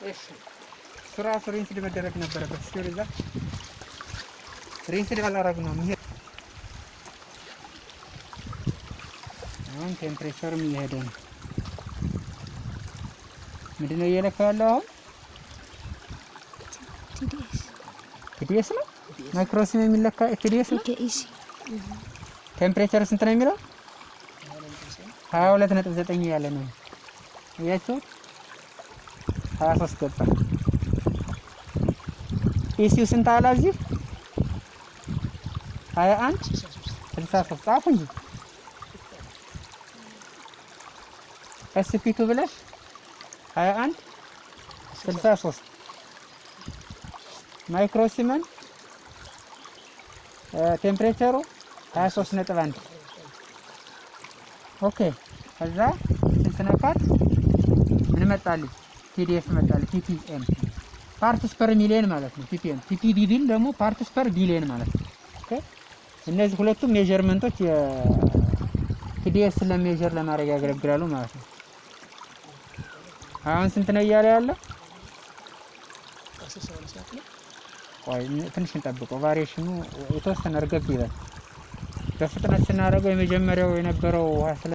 እሺ፣ እሱ ራሱ rinsed መደረግ ነበረበት። እስኪ ወደዛ rinsed ባላረግ ነው ይሄ። አሁን temperature ኡም እየሄደ ነው። ምንድን ነው እየለካ ያለው አሁን? TDS. TDS ነው። Microsiemen የሚለካ TDS ነው። ከ EC. Temperature ስንት ነው የሚለው? 22.9 እያለ ነው። እያቸው 23 ገባ። EC ው ስንት አለ እዚህ? 21 63። ጻፉ እንጂ። SP2 ብለሽ 21 63 microsiemen temperature ኡ 23.1። Okay፣ ከዛ ስንትነካት ምን መጣልኝ? TDS መጣልኝ። PPM parts per million ማለት ነው። PPM PPB ቢል ደግሞ parts per billion ማለት ነው። Okay፣ እነዚህ ሁለቱም measurement ኦች የ TDS ለ measure ለማድረግ ያገለግላሉ ማለት ነው። አሁን ስንት ነው እያለ ያለው? ቆይ ትንሽ እንጠብቀው። Variation ኑ የተወሰነ እርገብ ይላል። በፍጥነት ስናደርገው የመጀመሪያው የነበረው ውሃ ስለ